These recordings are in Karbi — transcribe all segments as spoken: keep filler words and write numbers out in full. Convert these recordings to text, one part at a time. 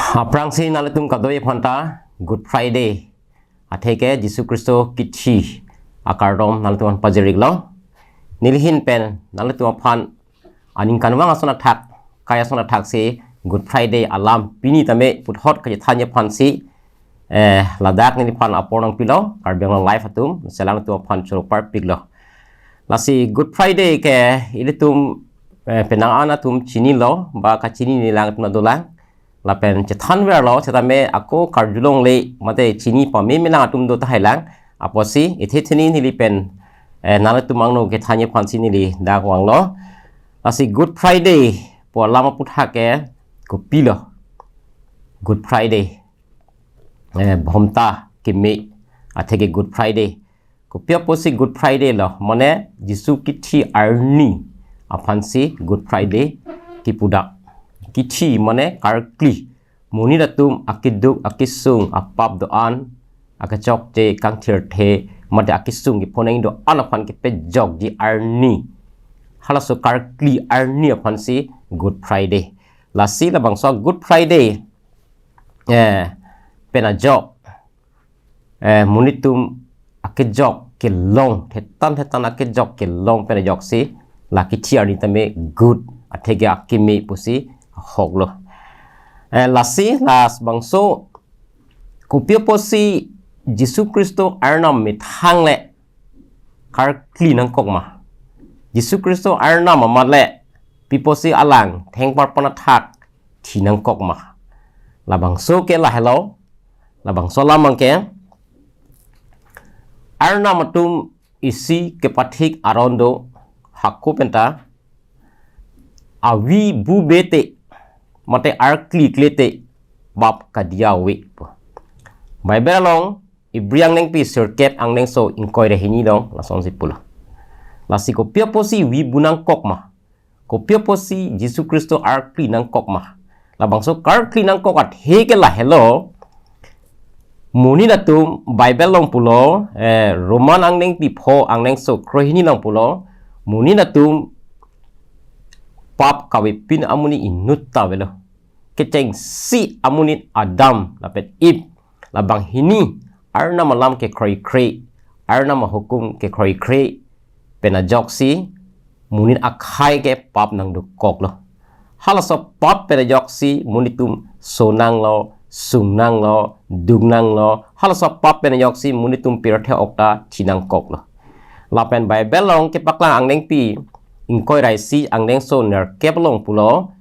Aphrangsi nanglitum kadokave aphanta Good Friday atheke Jisu Khristo kithi akardom nanglitum aphan pajir-iklo. Nelihin pen nanglitum aphan aningkanvang ason athak, kai ason athak si Good Friday alam pini tame puthot kachethanji aphansi, eh, ladak neliphan apor nangpilo Karbi Anglong Live atum, selang atum aphan choro parpiklo. Lasi Good Friday ke ilitum, eh, penang an atum chinilo, ba kachinine lang atum dolang. Lapen chethanverlo, setame ako karjulongle, mate chini pame melang atum do tahai lang. Apotsi, ithe thini neli pen, eh, nanglitum angno kethanji aphansi neli dak vanglo. Lasi Good Friday pu alam aputhak ke kopilo? Good Friday, eh, Bhomta keme atheke Good Friday. Kopi apotsi Good Friday lo, mane Jisu kithi arni aphansi Good Friday kipudak. Kithi mane karkli. Monit atum akeduk, akesung, apap do-an, akechokche, kangthirthe, mate akesung kephonang do-an aphan kepejokji arni. Halaso karkli arni aphansi Good Friday. Lasi labangso Good Friday, eh, pen ajok, eh, monit atum akejok kelong, thetan thetan akejok kelong pen ajoksi la kithi arni tame good, atheke akeme pusi ahoklo. Eh, lasi labangso kopi apotsi Jisu Khristo Arnam methang le karkli nangkok ma? Jisu Khristo Arnam amat le pi apotsi alang thengparpan athak thi nangkok ma? Labangso ke lahelo, labangso alam abangke Arnam atum isi kepathik aron do, hako penta avi bu bete mate arkli klete pap kadiya ave pu. Bible along Ibri angnengpi sirkep angdengso ingkoi ra hini along lasonsi pulo. Lasi kopi apotsi vi bu nangkok ma? Kopi apotsi Jisu Khristo arkli nangkok ma? Labangso karkli nangkok atheke lahelo. Monit atum Bible along pulo, eh, Roman angnengpi pho angdengso krohini along pulo, monit atum pap kavepin amonit inut ta avelo. Kechengsi amonit Adam lapen Eve, labang hini Arnam alam kekroikre, Arnam ahukum kekroikre pen ajoksi monit akhei ke pap nangdukoklo. Halaso pap pen ajoksi monit atum sonanglo, sungnanglo, dungnanglo. Halaso pap pen ajoksi monit atum pirthe ok ta thi nangkoklo. Lapen Bible along kepaklang angnengpi ingkoi ra isi angdengso nerkep along pulo,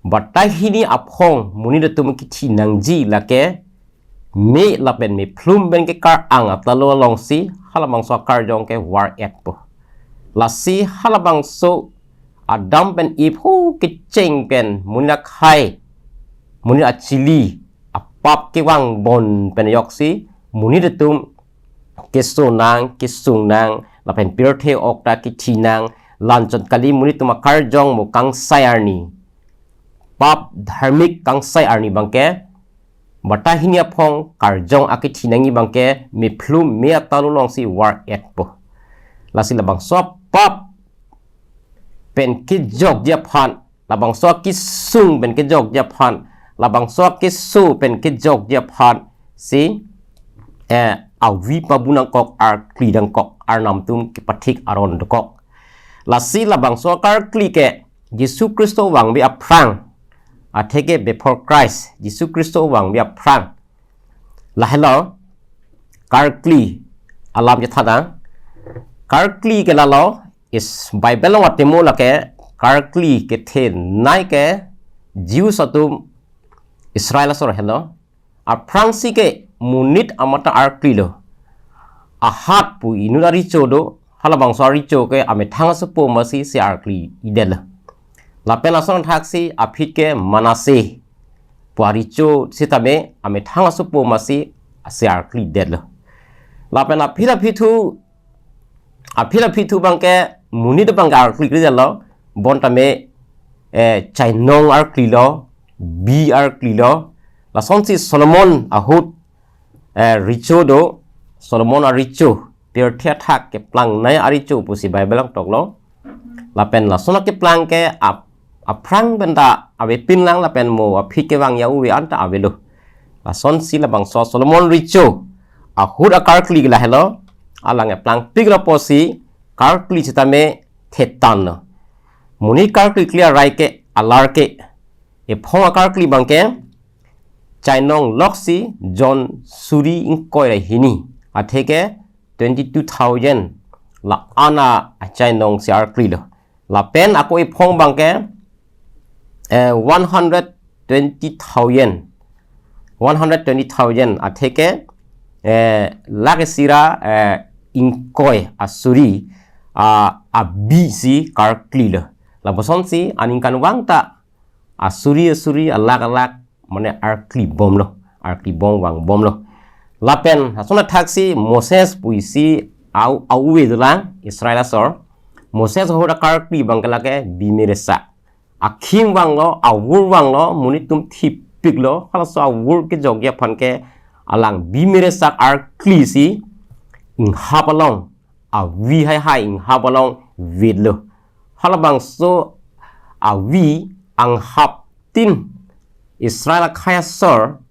batai hini aphong monit atum kithi nangji lake me lapen mephlum pen kekar-ang atalo alongsi halabangso akarjong ke var-et po. Lasi halabangso Adam pen Eve hu kecheng pen monit akhei, monit achili apap kevang bon pen ajoksi monit atum kesonang, kesungnang, lapen pirthe ok ta kithi nang, la-anchot kali monit atum akarjong mo kangsai arni. Pap dharmik kangsai arni abangke, batai hini aphong karjong akithi nangji abangke, mephlum me atalo alongsi var-et po. Lasi labangso pap pen kejokji aphan, labangso kesung pen kejokji aphan, labangso keso pen kejokji aphansi, eh, avi pabu nangkok, arkli nangkok, Arnam atum kepathik aron dokok. Lasi labangso karkli ke Jisu Khristo vangve aphrang, atheke before Christ, Jisu Khristo vangve aphrang. Lahelo, karkli alam chethan nang. Karkli ke lalo, is Bible along atemo lake, karkli kethenei ke Jews atum Israel asor helo. Aphrangsi ke monit amat ta arklilo. Ahat pu inut arecho do, halabangso arecho ke amethang asopo masi si arkli-edetlo. Lapen lason thaksi aphi ke Manase pu arecho sitame amethang asopo masi si arkli-edetlo. Lapen aphi aphi thu, aphi aphi thu abangke monit abangke arkli-edetlo, bon tame, eh, chainong arklilo, bi arklilo. Lasonsi Solomon ahut, eh, recho do, Solomon arecho, pirthe athak keplangnei arecho pusi Bible along toklo. Lapen lason akeplang ke ap-, aphrang pen ta avepin lang lapen mo aphi kevang ya uve anta avelo. Lasonsi labangso Solomon Richo ahut akarkli ke lahelo, alang eplang piklo pusi karkli sitame thetan lo. Monit karkli klia rai ke alar ke. Ephong akarkli abang ke chainong loksi jon suri ingkoi ra hini. Atheke twenty-two thousand la-an achainong si arklilo. Lapen ako ephong abang ke, eh, one hundred twenty thousand. One hundred twenty thousand atheke, eh, lakh isi ra, eh, ingkoi asuri, ah, abi si karklilo. Lapusonsi aningkanvang ta asuri asuri, alakh alakh, mane arkli bomlo, arkli bom vangbomlo. Lapen lason athaksi Moses pusi au, auve dolang Israel asor. Moses ahut akarkli abang ke lake bimir esak. Akhim vanglo, avur vanglo, monit atum thipiklo, halaso avur kejokji aphan ke alang bimir esak arklisi inghap along avi haihai inghap along vetlo. Halabangso avi anghap tin Israel akhei asor,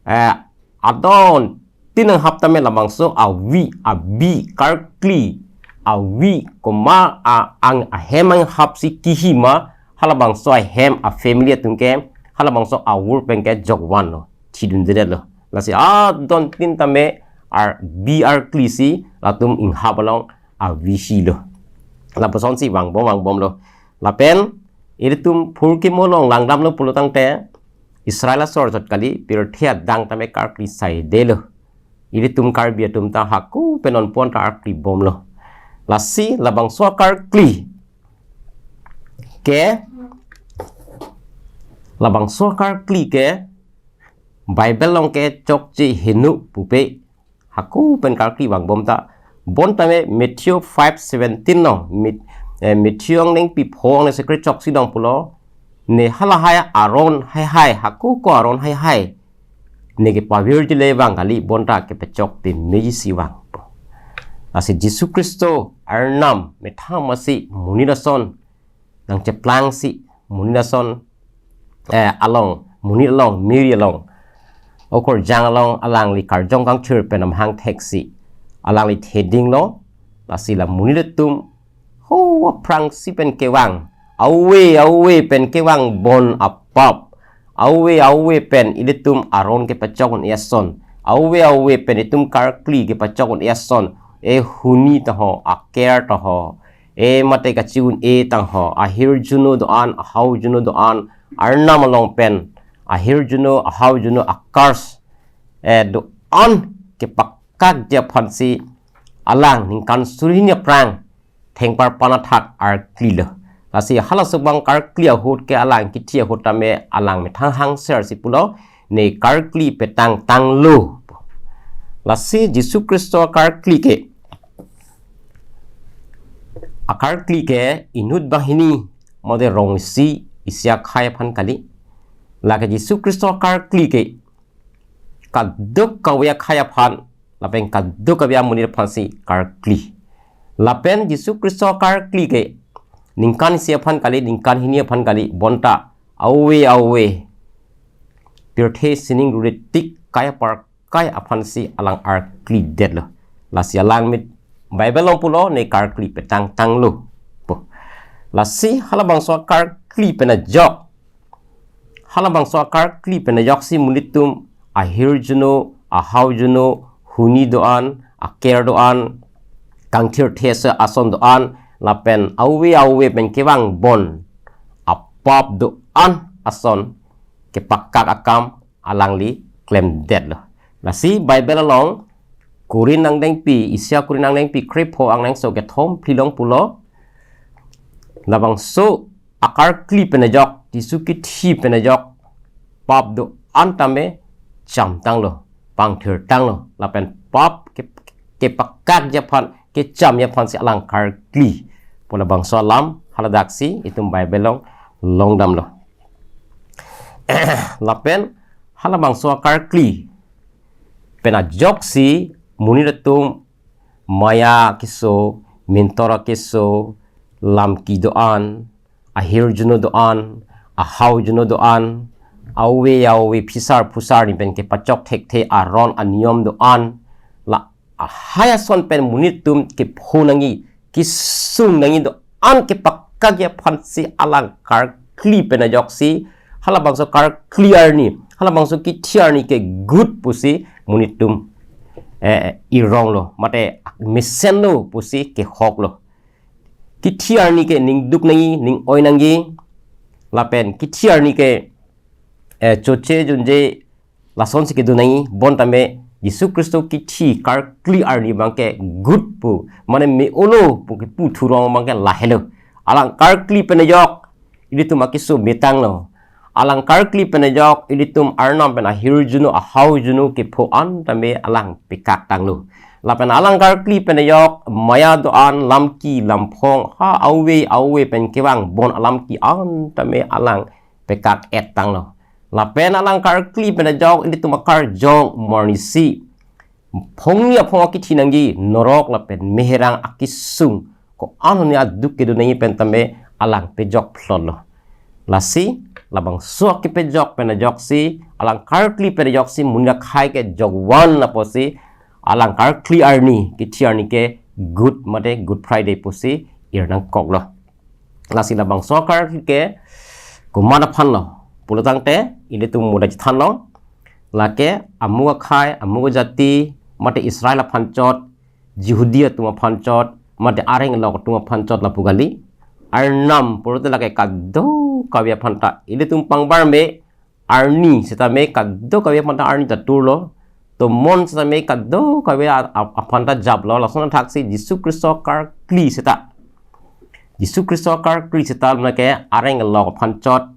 eh, adon tin anghap tame labangso avi, abi, karkli, avi, komat a, ang ahem anghap si kihima, halabangso ahem a family atum ke, halabangso avur pen ke jokvanlo, thidundedetlo. Lasi adon tin tame ar bi arklisi latum inghap along avi hilo. Lapusonsi vangbom vangbomlo. Lapen ilitum phurkimo along langdamlo pulo tangte Israel asor chot kali, pirthe adang tame karkli saidelo. Ilitum Karbi atum ta hako pen non pon ta arkli bomlo. Lasi labangso akarkli ke, labangso akarkli ke Bible along ke chokche heno pupe, hako pen karkli vangbom ta. Bonta me Matthew five seventeen no, Mit-, eh, Matthew angnengpi pho angnengsekre choksi dong pulo, ne halahai aron haihai, hako ko aron haihai ne kepavirjile vang kali, bonta kepachok te meji si vang. Lasi Jisu Khristo arnam methang masi monit ason nangcheplangsi, monit ason, eh, along, monit along, miri along, okorjang along alangli karjong kangthir pen amahang theksi alangli thedinglo. Lasi la monit atum ho aphrangsi pen kevang, auve auve pen kevang bon apap, auve auve pen ilitum aron kepachok un-e ason, auve auve pen itum karkli kepachok un-e ason, e huni ta ho, aker ta ho, e mate kachi-un-e tang ho, ahirjuno do-an, ahaojuno do-an, arnam along pen ahirjuno, ahaojuno, akars, eh, do-an kepakakji aphansi alang ningkan suri hini aphrang thengparpan athak arklilo. Lasi halaso abang karkli ahut ke alang kithi ahut tame alang methang hangser si pulo, ne karkli petangtanglo. Lasi Jisu Khristo akarkli ke, akarkli ke inut banghini mode rong isi, isi akhei aphan kali. Lake Jisu Khristo akarkli ke kadokave akhei aphan lapen kadokave amonit aphansi karkli. Lapen Jisu Khristo akarkli ke ningkan isi aphan kali, ningkan hini aphan kali, bonta auve auve pirthe sining ruretik kai aparkai aphansi alang arklidetlo. Lasi alang mit Bible along pulo, ne karkli petangtanglo pu. Lasi halabangso akarkli pen ajok, halabangso akarkli pen ajoksi monit atum ahirjuno, ahaojuno, huni do-an, aker do-an, kangthirthe ason do-an, lapen auve auve pen kevang bon apap do-an ason kepakak akam alangli klemdetlo. Lasi Bible along Korinth angdengpi, isi a-Korinth angdengpi krepho angdengso kethom phli along pulo, labangso akarkli pen ajok, Jisu kithi pen ajok, pap do-an tame chamtanglo, pangthirtanglo, lapen pap ke, kepakakji aphan, kechamji aphansi alang karkli pu labangso alam haladaksi itum Bible along longdamlo. Lapen halabangso akarkli pen ajoksi monit atum maya keso, mintor akeso, lam kedo-an, ahirjuno do-an, ahaojuno do-an, ave ave phisar phusar ni pen kepachok thekthe aron aniyom do-an, la ahai ason pen monit atum kepho nangji, kesung nangji do-an kepakakji aphansi alang karkli pen ajoksi, halabangso karkli arni, halabangso kithi arni ke good pusi monit atum, eh, ironglo, mate mesenlo pusi kehoklo. Kithi arni ke ning duk nangji, ning oi nangji, lapen kithi arni ke, eh, choche junje lasonsi kedo nangji, bonta me Jisu Khristo kithi karkli arni abang ke good pu, mane me-olo pu kepu thurong abang ke lahelo. Alang karkli pen ajok ilitum akesung metanglo. Alang karkli pen ajok ilitum arnam pen ahirjuno ahaojuno kepho an tame alang pekaktanglo. Lapen alang karkli pen ajok maya do-an, lamki lamphong, ha ave ave pen kevang bon alamki an tame alang pekak-et tanglo. Lapen alang karkli pen ajok ilitum akarjong marnisi, phongni aphong akithi nangji, norok lapen meherang akesung ko-an honi aduk kedo nangji pen tame alang pejok phlotlo. Lasi labangso akepejok pen ajoksi, alang karkli pen ajoksi monit akhai kejokvan apotsi alang karkli arni, kithi arni ke good mate Good Friday pusi ir nangkoklo. Lasi labangso akarkli ke komat aphanlo pulo tangte ilitum muda chethanlo, lake amuk akhai, amuk ajati, mate Israel aphan chot, Jihudi atum aphan chot, mate areng lok atum aphan chot lapu kali. Arnam pulote lake kadokave aphan ta, ilitum pangbar me arni seta me kadokave aphan ta arni ta turlo. Tomon seta me kadokave a-, a-, aphan ta japlo. Lason athaksi Jisu Khristo karkli seta, Jisu Khristo karkli seta lake areng lok aphan chot,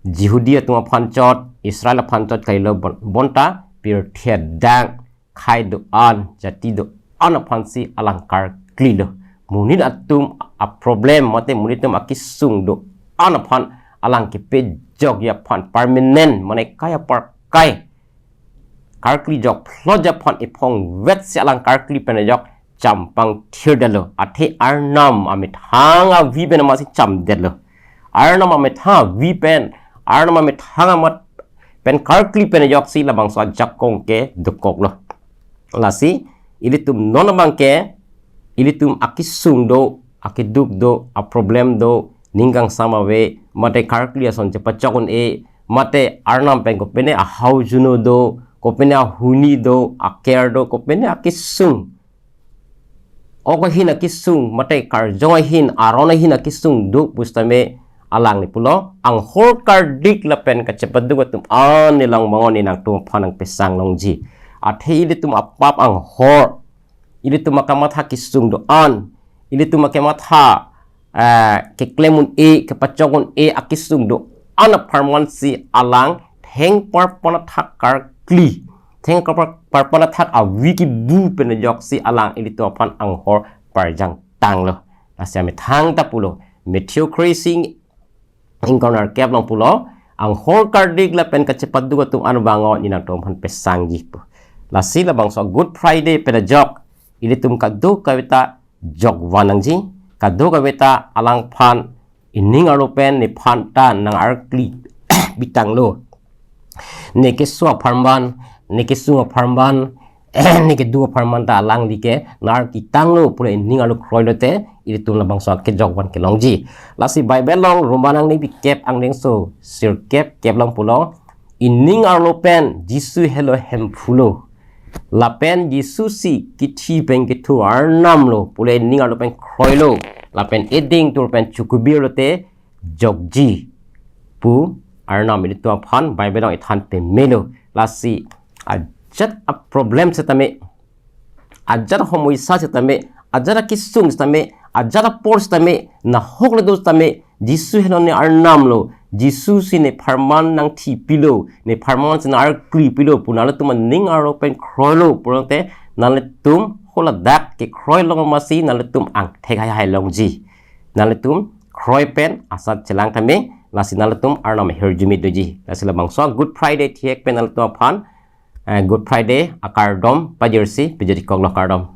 Jihudi atum aphan chot, Israel aphan chot kalilo, bon-, bonta pirthe adang khei do-an, jati do-an aphansi alang karklilo. Monit atum aproblem mate monit atum akesung do-an aphan alang kepejokji aphan, permanent mane kai apar kai karkli jok phlotji aphan ephong vetsi alang karkli pen ajok champang thirdetlo. Athe arnam amethang avi pen amatsi chamdetlo. Arnam amethang avi pen, arnam amethang amat pen karkli pen ajoksi labangso ajakong ke dokoklo. Lasi ilitum non abang ke ilitum akesung do, akeduk do, aproblem do, ning kangsam ave, mate karkli ason chepachok un-e, mate arnam pen kopine ahaojuno do, kopine ahuni do, aker do, kopine akesung, ok ahin akesung, mate karjong ahin, aron ahin akesung do pusitame alangli pulo, anghor kardik lapen kachepaduk atum an ne lang mangon ne nangtum aphan nangpesang longji. Athe ilitum apap anghor, ilitum akamatha kesung do-an, ilitum akamatha, eh, keklem un-e, kepachok un-e akesung do-an apharmansi alang thengparpan athak karkli, thengparpan athak avi kebu pen ajoksi alang ilitum aphan anghor parjang tanglo. Lasi amethang ta pulo, Matthew Kroi-sing ingkoi ra kep along pulo, anghor kardik lapen kachepaduk atum an vango ne nangtum aphan pesangji pu. Lasi labangso Good Friday pen ajok ilitum kadokave ta jokvan nangji, kadokave ta alangphan ining arlo pen nephan ta nang-arkli pitanglo. Ne keso apharman, ne kesung apharman, ne keduk apharman ta alangli ke nang-arkitanglo pule ining arlo kroilote ilitum labangso kejokvan kelongji. Lasi Bible along Roman angdengpi kep angdengso sirkep kep along pulo, ining arlo pen Jisu helo Hemphulo. Lapen Jisu si kithi pen kethu arnamlo pule ining arlo pen kroilo. Lapen eding tur pen chukubirlote jokji pu arnam ilitum aphan Bible along ethan pemelo. Lasi ajat aproblem setame, ajat ahomoisa setame, ajat akesung setame, ajat apor setame, nahok le do setame, Jisu helo ne arnamlo, Jisu si nepharman nangthipilo, nepharman si nang-arklipilo pu nanglitum aning arlo pen kroilo pulote nanglitum holadak kekroi long amatsi nanglitum angthek haihai longji. Nanglitum kroi pen asat chelang tame, lasi nanglitum arnam ahirjume doji. Lasi labangso Good Friday thihek pen nanglitum aphan, eh, Good Friday akardom pajirsi pejirikoklo, kardom.